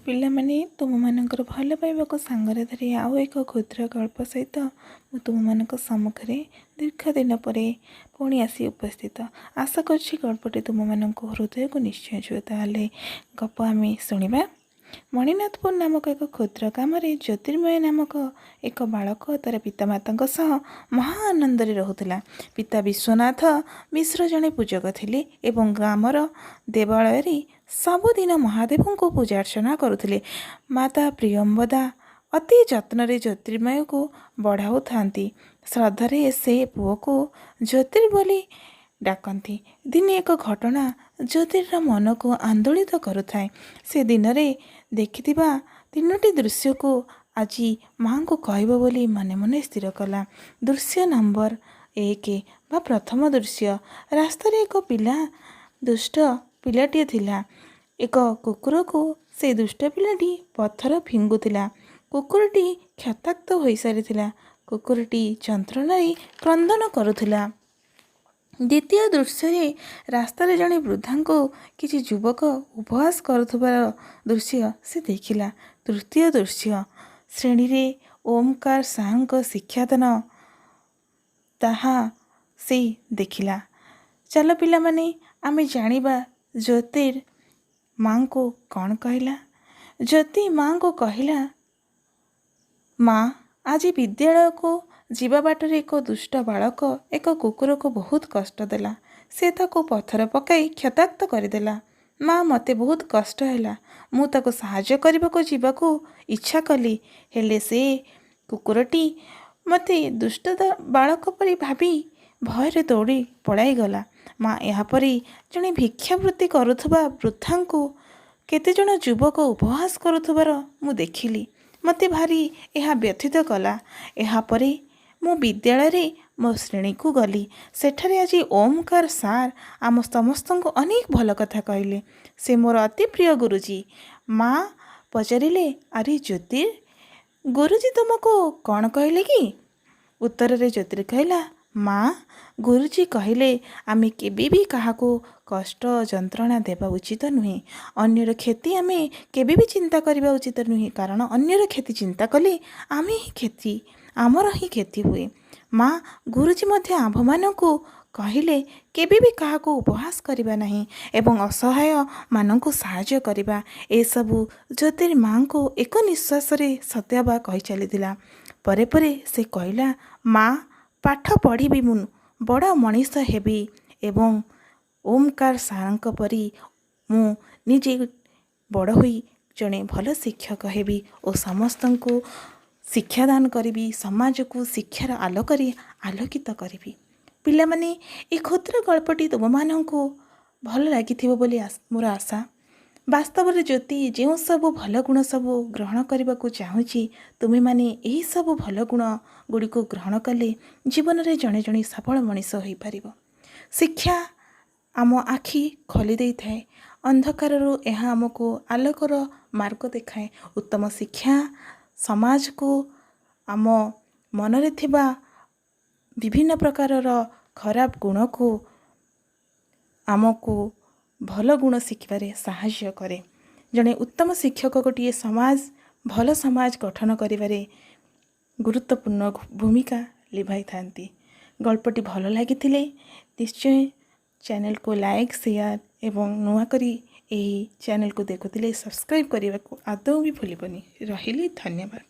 ପିଲାମାନେ, ତୁମମାନଙ୍କର ଭଲ ପାଇବାକୁ ସାଙ୍ଗରେ ଧରି ଆଉ ଏକ କ୍ଷୁଦ୍ର ଗଳ୍ପ ସହିତ ମୁଁ ତୁମମାନଙ୍କ ସମ୍ମୁଖରେ ଦୀର୍ଘ ଦିନ ପରେ ପୁଣି ଆସି ଉପସ୍ଥିତ। ଆଶା କରୁଛି ଗଳ୍ପଟି ତୁମମାନଙ୍କୁ ହୃଦୟକୁ ନିଶ୍ଚୟ ଛୁଇଁବ। ତାହେଲେ ଗପ ଆମେ ଶୁଣିବା। ମଣିନାଥପୁର ନାମକ ଏକ କ୍ଷୁଦ୍ର ଗ୍ରାମରେ ଜ୍ୟୋତିର୍ମୟ ନାମକ ଏକ ବାଳକ ତା'ର ପିତାମାତାଙ୍କ ସହ ମହା ଆନନ୍ଦରେ ରହୁଥିଲା। ପିତା ବିଶ୍ୱନାଥ ମିଶ୍ର ଜଣେ ପୂଜକ ଥିଲେ ଏବଂ ଗ୍ରାମର ଦେବାଳୟରେ ସବୁଦିନ ମହାଦେବଙ୍କୁ ପୂଜା ଅର୍ଚ୍ଚନା କରୁଥିଲେ। ମାତା ପ୍ରିୟମ୍ବଦା ଅତି ଯତ୍ନରେ ଜ୍ୟୋତିର୍ମୟକୁ ବଢ଼ାଉଥାନ୍ତି। ଶ୍ରଦ୍ଧାରେ ସେ ପୁଅକୁ ଜ୍ୟୋତିର୍ ବୋଲି ଡାକନ୍ତି। ଦିନେ ଏକ ଘଟଣା ଜ୍ୟୋତିର୍ର ମନକୁ ଆନ୍ଦୋଳିତ କରୁଥାଏ। ସେ ଦିନରେ ଦେଖିଥିବା ତିନୋଟି ଦୃଶ୍ୟକୁ ଆଜି ମାଆଙ୍କୁ କହିବ ବୋଲି ମନେ ମନେ ସ୍ଥିର କଲା। ଦୃଶ୍ୟ ନମ୍ବର 1 ବା ପ୍ରଥମ ଦୃଶ୍ୟ, ରାସ୍ତାରେ ଏକ ପିଲା, ଦୁଷ୍ଟ ପିଲାଟିଏ ଥିଲା। ଏକ କୁକୁରକୁ ସେ ଦୁଷ୍ଟ ପିଲାଟି ପଥର ଫିଙ୍ଗୁଥିଲା। କୁକୁରଟି କ୍ଷତାକ୍ତ ହୋଇସାରିଥିଲା। କୁକୁରଟି ଯନ୍ତ୍ରଣାରେ କ୍ରନ୍ଦନ କରୁଥିଲା। ଦ୍ୱିତୀୟ ଦୃଶ୍ୟରେ ରାସ୍ତାରେ ଜଣେ ବୃଦ୍ଧାଙ୍କୁ କିଛି ଯୁବକ ଉପହାସ କରୁଥିବାର ଦୃଶ୍ୟ ସେ ଦେଖିଲା। ତୃତୀୟ ଦୃଶ୍ୟ, ଶ୍ରେଣୀରେ ଓମକାର ସାହୁଙ୍କ ଶିକ୍ଷାଦାନ ତାହା ସେ ଦେଖିଲା। ଚାଲ ପିଲାମାନେ, ଆମେ ଜାଣିବା ଜ୍ୟୋତିର୍ ମାଙ୍କୁ କ'ଣ କହିଲା। ଜ୍ୟୋତି ମାଙ୍କୁ କହିଲା, ମା, ଆଜି ବିଦ୍ୟାଳୟକୁ ଯିବା ବାଟରେ ଏକ ଦୁଷ୍ଟ ବାଳକ ଏକ କୁକୁରକୁ ବହୁତ କଷ୍ଟ ଦେଲା। ସେ ତାକୁ ପଥର ପକାଇ କ୍ଷତାକ୍ତ କରିଦେଲା। ମା, ମୋତେ ବହୁତ କଷ୍ଟ ହେଲା। ମୁଁ ତାକୁ ସାହାଯ୍ୟ କରିବାକୁ ଯିବାକୁ ଇଚ୍ଛା କଲି, ହେଲେ ସେ କୁକୁରଟି ମୋତେ ଦୁଷ୍ଟ ବାଳକ ପରି ଭାବି ଭୟରେ ଦୌଡ଼ି ପଳାଇଗଲା। ମା, ଏହାପରେ ଜଣେ ଭିକ୍ଷାବୃତ୍ତି କରୁଥିବା ବୃଦ୍ଧାଙ୍କୁ କେତେଜଣ ଯୁବକ ଉପହାସ କରୁଥିବାର ମୁଁ ଦେଖିଲି। ମୋତେ ଭାରି ଏହା ବ୍ୟଥିତ କଲା। ଏହାପରେ ମୁଁ ବିଦ୍ୟାଳୟରେ ମୋ ଶ୍ରେଣୀକୁ ଗଲି। ସେଠାରେ ଆଜି ଓମକାର ସାର୍ ଆମ ସମସ୍ତଙ୍କୁ ଅନେକ ଭଲ କଥା କହିଲେ। ସେ ମୋର ଅତି ପ୍ରିୟ ଗୁରୁଜୀ। ମା ପଚାରିଲେ, ଆରେ ଜ୍ୟୋତିର୍, ଗୁରୁଜୀ ତୁମକୁ କ'ଣ କହିଲେ କି? ଉତ୍ତରରେ ଜ୍ୟୋତିର୍ କହିଲା, ମା, ଗୁରୁଜୀ କହିଲେ ଆମେ କେବେ ବି କାହାକୁ କଷ୍ଟ ଯନ୍ତ୍ରଣା ଦେବା ଉଚିତ ନୁହେଁ। ଅନ୍ୟର କ୍ଷତି ଆମେ କେବେ ବି ଚିନ୍ତା କରିବା ଉଚିତ ନୁହେଁ, କାରଣ ଅନ୍ୟର କ୍ଷତି ଚିନ୍ତା କଲେ ଆମେ ହିଁ କ୍ଷତି, ଆମର ହିଁ କ୍ଷତି ହୁଏ। ମା, ଗୁରୁଜୀ ମଧ୍ୟ ଆମ୍ଭମାନଙ୍କୁ କହିଲେ କେବେ ବି କାହାକୁ ଉପହାସ କରିବା ନାହିଁ ଏବଂ ଅସହାୟମାନଙ୍କୁ ସାହାଯ୍ୟ କରିବା। ଏସବୁ ଜ୍ୟୋତିର୍ ମାଙ୍କୁ ଏକ ନିଶ୍ୱାସରେ ସତେ ଅବା କହି ଚାଲିଥିଲା। ପରେ ପରେ ସେ କହିଲା, ମା, ପାଠ ପଢ଼ିବି, ମୁଁ ବଡ଼ ମଣିଷ ହେବି ଏବଂ ଓମକାର ସାର୍ଙ୍କ ପରି ମୁଁ ନିଜେ ବଡ଼ ହୋଇ ଜଣେ ଭଲ ଶିକ୍ଷକ ହେବି ଓ ସମସ୍ତଙ୍କୁ ଶିକ୍ଷାଦାନ କରିବି, ସମାଜକୁ ଶିକ୍ଷାର ଆଲୋକରେ ଆଲୋକିତ କରିବି। ପିଲାମାନେ, ଏ କ୍ଷୁଦ୍ର ଗଳ୍ପଟି ତୁମମାନଙ୍କୁ ଭଲ ଲାଗିଥିବ ବୋଲି ମୋର ଆଶା। ବାସ୍ତବରେ ଜ୍ୟୋତି ଯେଉଁ ସବୁ ଭଲ ଗୁଣ ସବୁ ଗ୍ରହଣ କରିବାକୁ ଚାହୁଁଛି, ତୁମେମାନେ ଏହିସବୁ ଭଲ ଗୁଣ ଗୁଡ଼ିକୁ ଗ୍ରହଣ କଲେ ଜୀବନରେ ଜଣେ ଜଣେ ସଫଳ ମଣିଷ ହୋଇପାରିବ। ଶିକ୍ଷା ଆମ ଆଖି ଖୋଲି ଦେଇଥାଏ। ଅନ୍ଧକାରରୁ ଏହା ଆମକୁ ଆଲୋକର ମାର୍ଗ ଦେଖାଏ। ଉତ୍ତମ ଶିକ୍ଷା ସମାଜକୁ ଆମ ମନରେ ଥିବା ବିଭିନ୍ନ ପ୍ରକାରର ଖରାପ ଗୁଣକୁ ଆମକୁ ଭଲ ଗୁଣ ଶିଖିବାରେ ସାହାଯ୍ୟ କରେ। ଜଣେ ଉତ୍ତମ ଶିକ୍ଷକ ଗୋଟିଏ ସମାଜ, ଭଲ ସମାଜ ଗଠନ କରିବାରେ ଗୁରୁତ୍ୱପୂର୍ଣ୍ଣ ଭୂମିକା ଲିଭାଇଥାନ୍ତି। ଗଳ୍ପଟି ଭଲ ଲାଗିଥିଲେ ନିଶ୍ଚୟ ଚ୍ୟାନେଲକୁ ଲାଇକ୍, ସେୟାର ଏବଂ ନୂଆ କରି ଏହି ଚ୍ୟାନେଲକୁ ଦେଖୁଥିଲେ ସବସ୍କ୍ରାଇବ୍ କରିବାକୁ ଆଦୌ ବି ଭୁଲିବନି। ରହିଲି, ଧନ୍ୟବାଦ।